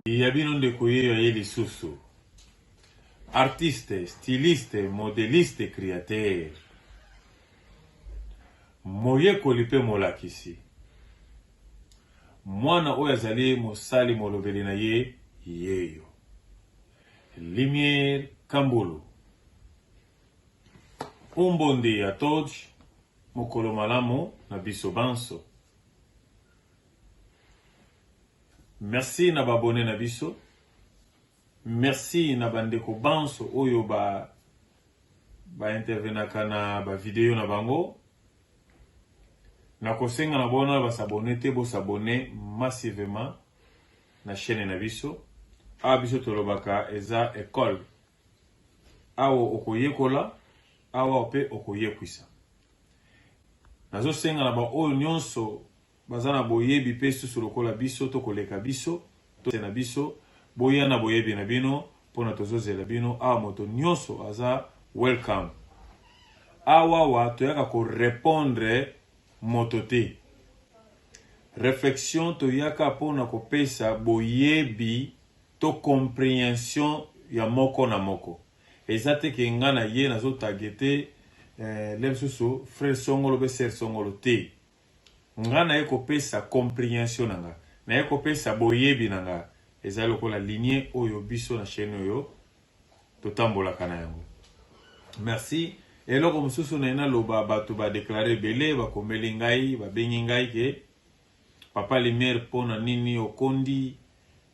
Ya bino ndeko yeyo aye lisusu. Artiste, styliste, modeliste, createur. Moyekoli mpe molakisi. Mwana oyo azali mosali molobeli na ye yeyo. Lumière Kambulu. Umbondi ya Todj, mokolo malamu na biso banso. Merci na ba abonnes na biso. Merci na ba ndeko banso oyo ba ba intervenaka na ba video na bango. Nakosenga na bona ba s'abonner te, bo s'abonner massivement na chaîne na biso. Awa biso tolobaka eza école. Awa okoyekola, awa pe okoyekwisa. Nazosenga na ba oyo nyonso baza na boyebi pe susu lokola biso to koleka biso to na biso, boya na boyebi na bino pona tozozela bino awa moto nionso aza welcome. Awawa toyaka ko repondre moto te. Reflexion toyaka pona kopesa boyebi to comprehension ya moko na moko. Eza te ke nga na ye nazo targeter eh, le mosusu frère songolo be sœur songolo te. Nga naye kopesa comprehension na nga, naye kopesa boyebi na nga. Ezali lokola lignee oyo biso na chaine oyo totambolaka na yango. Merci. Eloko mosusu naye naloba, bato ba declare ebele, bakomeli ngai, babengi ngai ke papa Lumière pona nini okondi?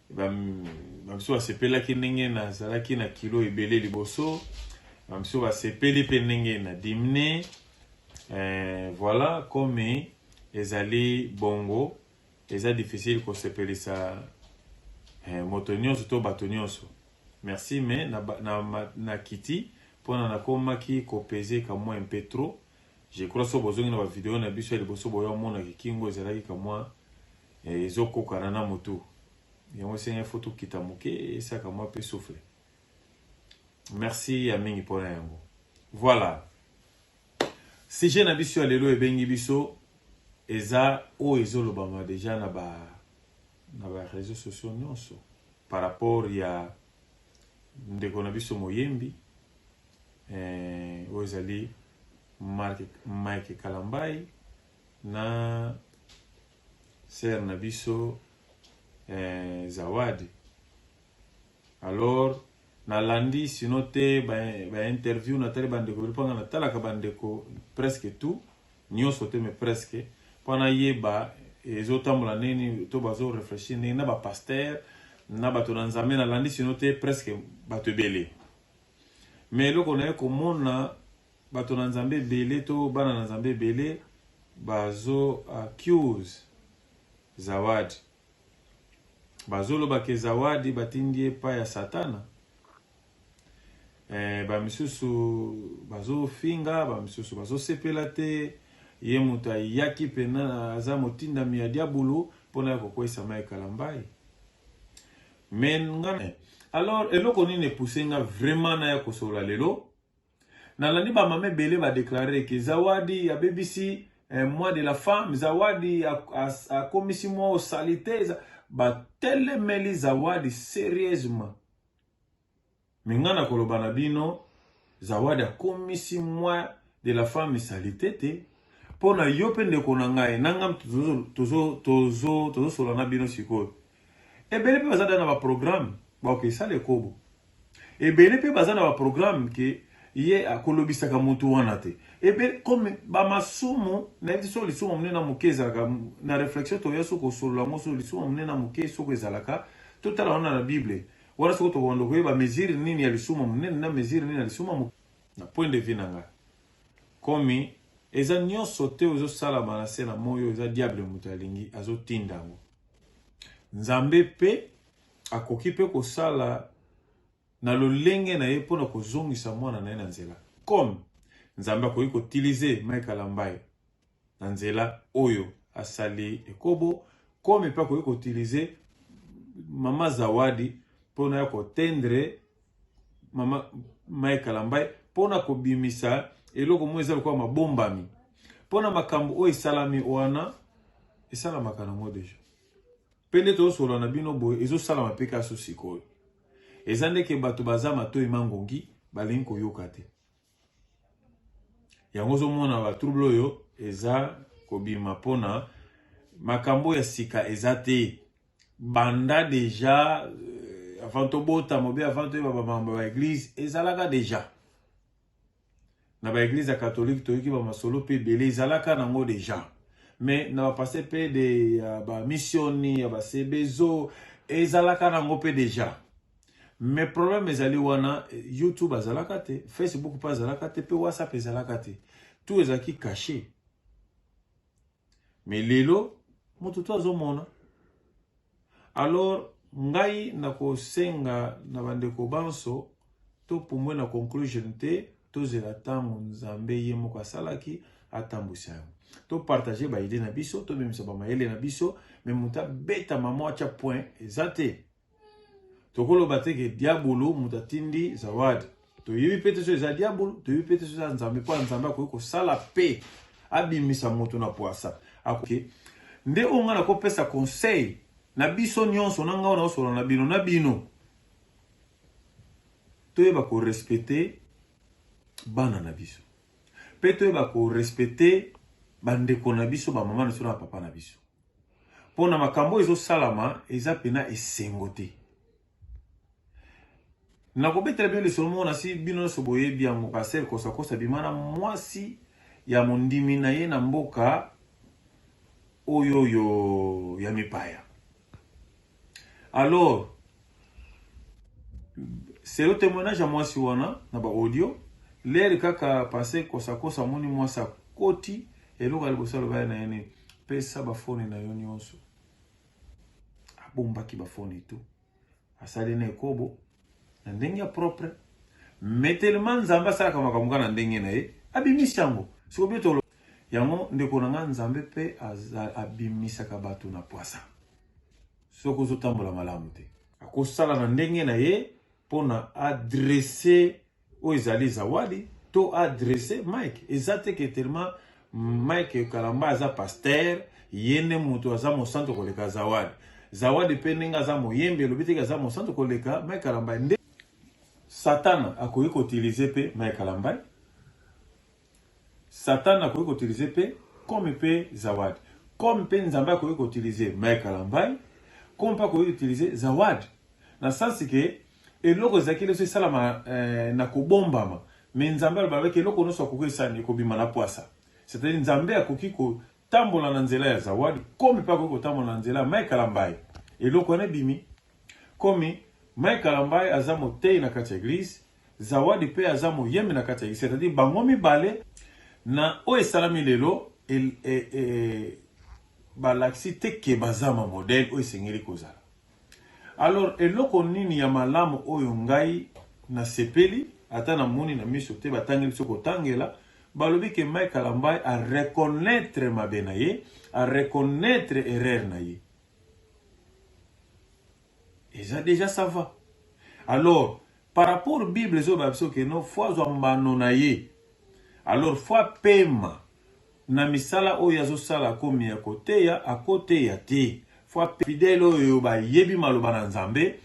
Ba misusu basepelaki ndenge nazalaki na kilo ebele liboso, ba misusu basepeli mpe ndenge na dimine. Voilà, comme ezali bongo, eza difficile kosepelisa moto nyonso to bato nyonso. Merci, mais na kiti mpona nakomaki kopese kamwa un peu trop. Je crois so bozongi na ba video na biso ya liboso boya omonaki kingo ezalaki kamwa ezokokana na motu. Yango esengi fo tokita moke esaka mwa pe souffle. Merci ya mingi mpona yango. Voilà. Sujet na biso ya lelo ebengi biso eza oyo ezolobama deja na ba réseaux sociaux nyonso par rapport ya ndeko na biso moyembi oyo ezali Mike Kalambayi na sœur na biso Zawadi. Alors nalandi sino te ba interview, natali bandeko ebele mpanga natalaka bandeko presque tout nyonso te, mais presque, mpo nayeba ezotambola ndenge to bazo réfléchir ndenge na bapasteur na bato na Nzambe. Nalandi sino te presque bato ebele, mais eloko naye komona, bato na Nzambe ebele to bana na Nzambe ebele bazo accuse Zawadi, bazoloba ke Zawadi batindi ye epai ya Satana. Bamisusu bazofinga, bamisusu bazosepela te. Ye moto ayaki mpena aza motindami ya diabulu mpona ya kokweyisa Mike Kalambayi. Mais nga alors, eloko nini epuse nga vraiment naya kosolola lelo? Nalandi bamama ebele badéclarer ke Zawadi abebisi mois de la femme, Zawadi akomisi mwa saleté, batelemeli Zawadi sérieusement. Mais nga na koloba na bino, Zawadi akomisi mois de la femme saleté te. Mpo na yo mpe ndeko na ngai na ngai tozosola na bino sikoyo, ebele mpe baza da na baprogramme baoke esala ekobo, ebele mpe baza na baprogramme ke ye akolobisaka motu wana te. Ebele comme bamasumu, nayebi te soki lisumu monene na moke ezalaka na réflexion. Toya soki kosolola yango, soki lisumu monene na moke soki ezalaka, totala wana na Bible wana, soki tokobanda koyeba mesure nini ya lisumu monene na mesure nini ya lisumu moke. Na point de vue na ngai, komi eza nyonso te ozosalama na se na moi oyo eza diable moto alingi azotinda yango. Nzambe mpe akoki mpe kosala na lolenge na ye mpona kozongisa mwana na ye na nzela. Comme Nzambe akoki koutiliser Mike Kalambayi na nzela oyo asali ekobo, comme mpe akoki koutiliser mama Zawadi mpona ya kotendre mama Mike Kalambayi, mpona kobimisa eloko moko eza lokola mabombami mpona makambo oyo esalami wana, esalamaka nango deja. Mpe nde tozosolola na bino boye, ezosalama mpe kaka so sikoyo. Eza nde ke bato baza matoi mangongi, balingi koyoka te. Yango ozomona ba trouble oyo eza kobima mpona makambo ya sika eza te. Banda deja avant tobotama obe avant toyeba bamambo ya baeglise ezalaka deja. Na ba eglise ya catholique toyoki ba masolo pe ebele ezalaka nango deja, mais na ba pasteur pe de ya ba missioni ya ba sebezo ezalaka nango pe deja. Mais problème ezali wana, YouTube azalaka te, Facebook pe azalaka te, pe WhatsApp ezalaka te, tout ezalaki caché. Mais lelo moto to azomona. Alors ngai nakosenga na bandeko banso topumbwe na conclusion te, tozela ntango Nzambe ye moko asalaki atambwisa yango. Topartage ba idée na biso, tobimisa ba mayele na biso, mais moto abeta mama atya point eza te. Tokoloba te ke diabolo moto atindi Zawadi. Toyebi mpe te so eza diabolo, toyebi mpe te so eza Nzambe, mpo Nzambe akoki kosala mpe abimisa moto na pwasa. Akoki nde oyo ngai nakopesa conseil na biso nyonso, na ngai naosolola na bino, na bino toyeba korespecte bana na biso mpe toyeba korespecte bandeko na biso, bamama na biso na bapapa na biso, mpo na makambo oyo ezosalama eza mpena esengo te. Nakobetela bino lisolo moko nasi bino nyonso boyebi yango. Pasteur Kosakosa bima na mwasi ya mondimi na ye na mboka oyo oyo ya mipaya. Alors c'est le témoignage ya mwasi wana na ba audio lere kaka pasteur Kosakosa amoni mwasi akoti, eloko ya liboso alobaki na ye nini? Pesa bafoni na yo nyonso. Abombaki bafoni tu, asali na ekobo na ndenge ya propre, mais tellement Nzambe asalaka makambo kaka na ndenge na ye, abimisi yango. Sikoyo biso tolo yango, ndeko na nga, Nzambe mpe abimisaka bato na pwasa soki ozotambola malamu te. Akosala na ndenge na ye mpona adresse oyo ezali Zawadi to adresse Mike. Eza te ke tellement Mike Kalamba aza pasteur, ye nde moto aza mosantu koleka Zawadi. Zawadi mpe ndenge aza moyembi, elobi te ke aza mosantu koleka Mike Kalamba. Nde Satana akoki koutilize mpe Mike Kalamba, Satana akoki koutilize mpe comme mpe Zawadi, comme mpe Nzambe akoki koutilize Mike Kalamba, comme mpe akoki koutilize Zawadi, na sens ke eloko ezalaki liso esalama na kobombama, mais Nzambe alobaki eloko nyonso akoki esani ekobima na pwasa. C'est-à-dire Nzambe akoki kotambola na nzela ya Zawadi, comme mpe akoki kotambola na nzela ya Mike Kalambayi. Eloko wana ebimi komi Mike Kalambayi aza motei na kati ya eglise, Zawadi mpe aza moyembi na kati ya eglise. C'est-à-dire bango mibale na oyo esalami lelo balakisi te ke baza ma modèle oyo esengeli kozala. Alors eloko nini ya malamu oyo ngai nasepeli, ata namoni na miso te, batangeli biso kotangela, balobi ke Mike Kalambay a reconnaître mabe na ye, a reconnaître erreur na ye. Eza déjà ça va. Alors par rapport Bible ezoba biso ke no faut azwa mbano na ye. Alors faut apema na misala oyo azosala, komi ya koteya akoteya te. Faut fidèle oyo bayebi maloba na Nzambe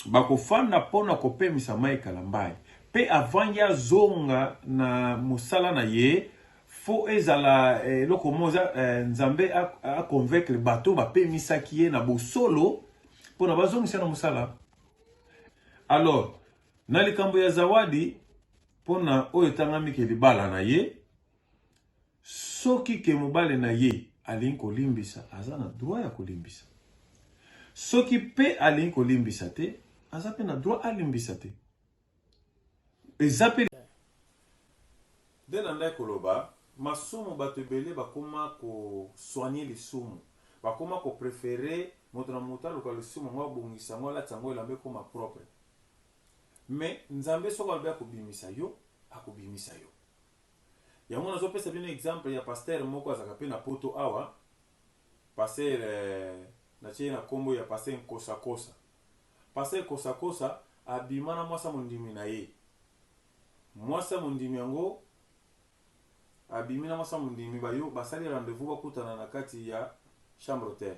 bakofanda mpona kopemisa Mike Kalambayi, mpe avant ye azonga na mosala na ye, faut ezala eloko moko eza Nzambe aconvaincre bato bapemisaki ye na bosolo mpona bazongisa na mosala. Alors na likambo ya Zawadi, mpona oyo etangami ke libala na ye, soki ke mobali na ye alingi kolimbisa, aza na droit ya kolimbisa. Soki mpe alingi kolimbisa te, aza mpe na droit alimbisa te. Eza mpe nde na ndai koloba masumu, bato ebele bakoma kosoigne lisumu, bakoma koprefere moto na moto aluka lisumu yango, abongisa yango, alatisa yango elamba ekoma propre. Mais Nzambe soki alobi akobimisa yo, akobimisa yo. Yango nazopesa bino exemple ya pasteur moko azalaka mpe na poto awa, pasteur natie ye na nkombo ya pasteur Nkosakosa. Pasteur Kosakosa abima na mwasi ya mondimi na ye. Mwasi ya mondimi yango abimi na mwasi ya mondimi, bayo basali rendez-vous bakutana na kati ya chambre hotel.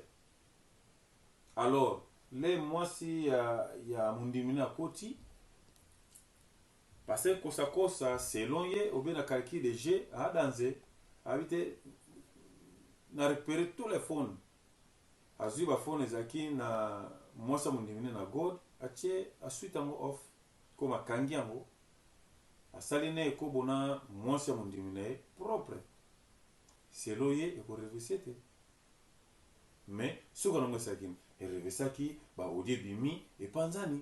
Alors le mwasi ya mondimi na akoti parce que kosakosa selon ye obe na calcul de jeu adanze abi te na récupérer tous les phones. Azwi baphone ezalaki na mwasi ya mondimi na God, atie aswite yango off, comme akangi yango, asali na ekobo na mwasi ya mondimi na ye propre. Selon ye ekoreverse te, mais soki nango esalaki nini? Erevesaki, baaudio ebimi, epanzani.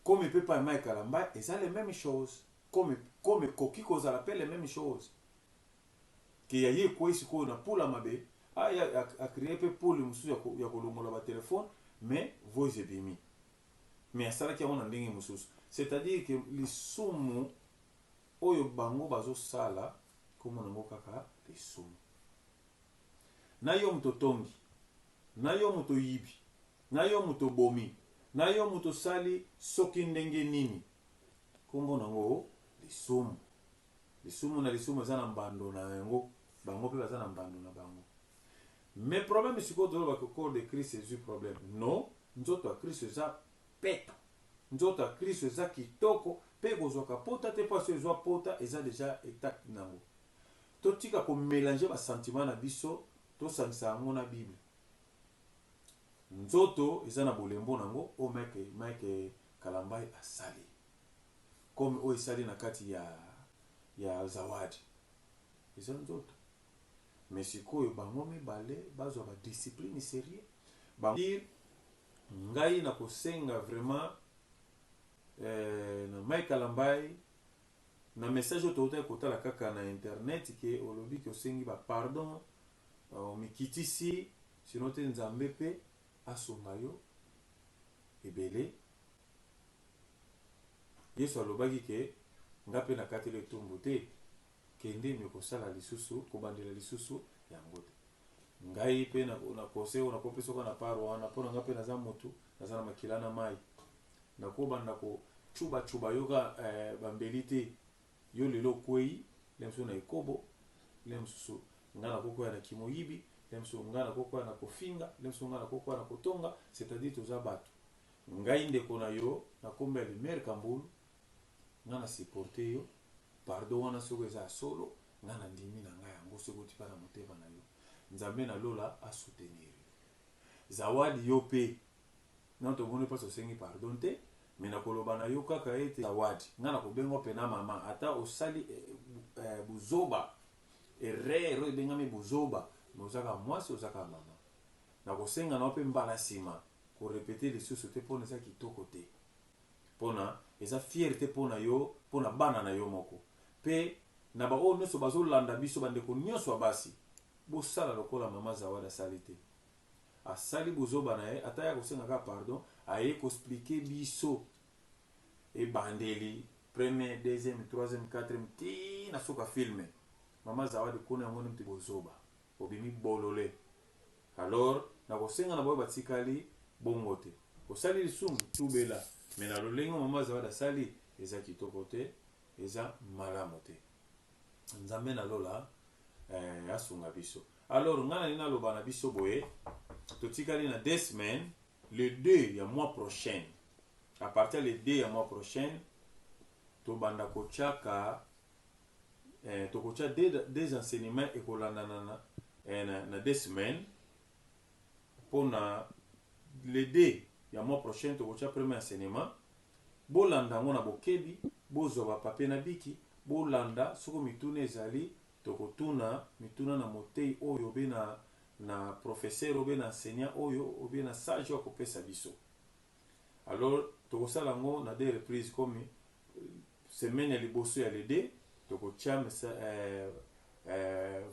Comme mpe pa Mike Kalambay eza les mêmes choses, comme ekoki kozala mpe les mêmes choses ke ya ye ekwei sikoyo na pula mabe. Aya acréer mpe pole mosusu ya kolongola batelefone, mais voice ebimi, mais asalaki yango na ndenge mosusu. C'est-à-dire que lisumu oyo bango bazosala, komona yango kaka lisumu. Na yo moto otongi, na yo moto oyibi, na yo moto obomi, na yo moto osali soki ndenge nini, nkombo nango lisumu. Lisumu na lisumu eza na mbando na yango, bango mpe baza na mbando na bango. Mais problème sikoyo, tolobaka corps de Christ ezwi problème. Non, nzoto ya Kristo eza peto, nzoto ya Kristo eza kitoko mpe ekozwaka pota te. Mpo aso ezwa pota, eza déjà étape nango. Totika komélanger basentiment na biso, tosangisa yango na Bible. Nzoto eza na bolembo nango. Oyo Mike Kalambay asali, comme oyo esali na kati ya Zawadi, eza nzoto. Mais sikoyo bango mibale bazwa badiscipline sérieux. Ngai na kosenga vraiment na Mike Kalambay, na message oyo toutaki kotala kaka na internet, ke olobi ke osengi bapardon, omikitisi, sinon te Nzambe mpe asunga yo ebele. Yesu alobaki ke nga mpe nakateli etumbu te, kende me kosala lisusu, kobandela lisusu yango te. Ngai mpe na conseil oyo nakopesa oka na part wana, mpo na ngai mpe naza motu, naza na makila na mai, nakobanda kocubacuba yoka bambeli te. Yo lelo okwei le mosusu na ekobo, le mosusu ngai nakokwea na kimoyibi, le mosusu ngai nakokwea na kofinga, le mosusu ngai nakokwea na kotonga. C'est-à-dire toza bato. Ngai ndeko na yo na kombo ya Lumière Kambulu, ngai na supporte yo. Pardon wana soki eza ya solo, ngai na ndimi na ngai yango. Soki otipa na motema na yo, Nzambe na lola asoutenir yo. Zawadi, yo mpe nano tomoni mpasi osengi pardon te, mais nakoloba na yo kaka ete Zawadi, ngai nakobenga mpe na mama, ata osali buzoba, erreur oyo ebengami buzoba, mais ozaka mwasi, ozaka mama. Nakosenga na yo mpe mbala nsima korépéter lisusu te, mpona eza kitoko te, mpona eza fierté mpona yo, mpona bana na yo moko mpe na baoyo nyonso bazolanda biso. Bandeko nyonso ya basi, bosala lokola mama Zawadi asali te. Asali bozoba na ye, ata ya kosenga kaka pardon, aye koexpliquer biso ebandeli, premier, deuxième, troisième, quatrième, ti na suka film. Mama Zawadi, kuna yango nde bozoba, obimi bolole. Alors nakosenga na baoyo batikali bongo te, osali lisumu, tubela. Mais na lolenge mama Zawadi asali, eza kitoko te, eza malamu te. Nzambe na lola asunga biso. Alors ngai nali naloba na biso boye: totikali na 2 semaines, le 2 ya mois prochain. À partir le 2 ya mois prochain, tobanda kotiaka tokotia deux enseignements ekolandana na 2 semaines. Mpona le 2 ya mois prochain, tokotia premier enseignement. Bolanda yango na bokebi, bozwa bapapier na biki, bolanda. Soki mituna ezali, tokotuna mituna na motei oyo, obe na professeur, obe na enseignant oyo, obe na sage oyo akopesa biso. Alors tokosala yango na deux reprises, comme semaine ya liboso ya le 2 tokotia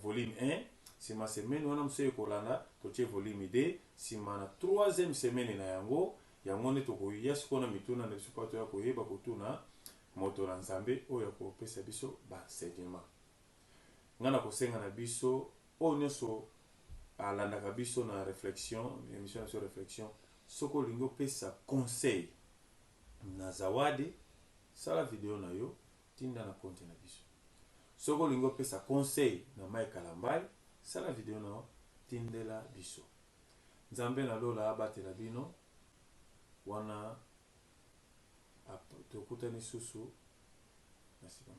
volume 1, nsima semaine wana mosusu ekolanda totie volume 2, nsima na troisième semaine na yango, yango nde tokoya sikoyo na mituna na biso, mpo toya koyeba kotuna moto na Nzambe oyo akopesa biso baenseignement. Ngai na kosenga na biso oyo nyonso alandaka biso na réflexion, émission na biso réflexion, soki olingi opesa conseil na Zawadi, sala video na yo, tinda na compte na biso. Soki olingi opesa conseil na Mike Kalambay, sala video na yo, tindela biso. Nzambe na lola abatela bino wana tokutani susu na sima.